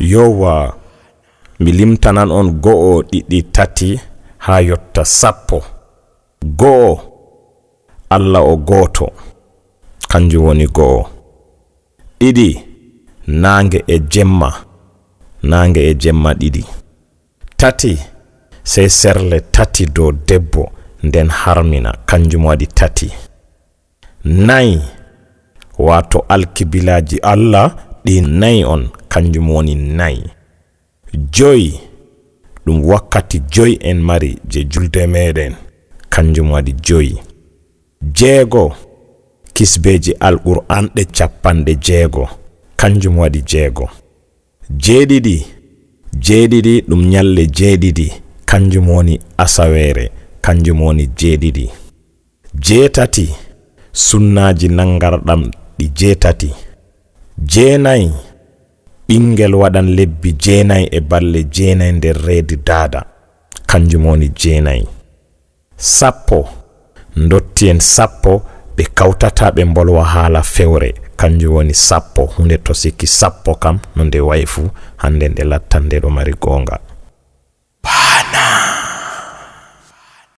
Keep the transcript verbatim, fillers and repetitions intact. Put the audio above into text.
Yowwa, mi limtanan on go'o, ɗiɗi, tati, haa yotta sappo. Go'o, Allah o gooto, kanjum woni go'o. Ɗiɗi, naange e jemma, naange e jemma ɗiɗi. Tati, sey serle tati dow debbo, nden harmina, kanjum waɗi tati. Nayi, waato alkibilaaji Allah ɗi nayi on, kanjum woni nayi. Joyi, ɗum wakkati joyi en mari je julde meɗen, kanjum waɗi joyi. Jeego, kisbeeji Alqur'an ɗe cappanɗe jeego, kanjum waɗi jeego. Jeeɗiɗi, jeeɗiɗi ɗum nyalle jeeɗiɗi, kanjum woni asaweere, kanjum woni jeeɗiɗi. Jeetati, sunnaaji nangarɗam ɗi jeetati. Jeenayi, ɓiŋngel waɗan lebbi jeenayi e balɗe jeenayi nder reedu daada, kanjum woni jeenayi. Sappo, ndotti'en sappo ɓe kawtataa ɓe mbolwa haala fewre, kanjum woni sappo, huunde to sikki sappo kam no nde wa'i fuu, hande nde lattan nde ɗo mari goonga.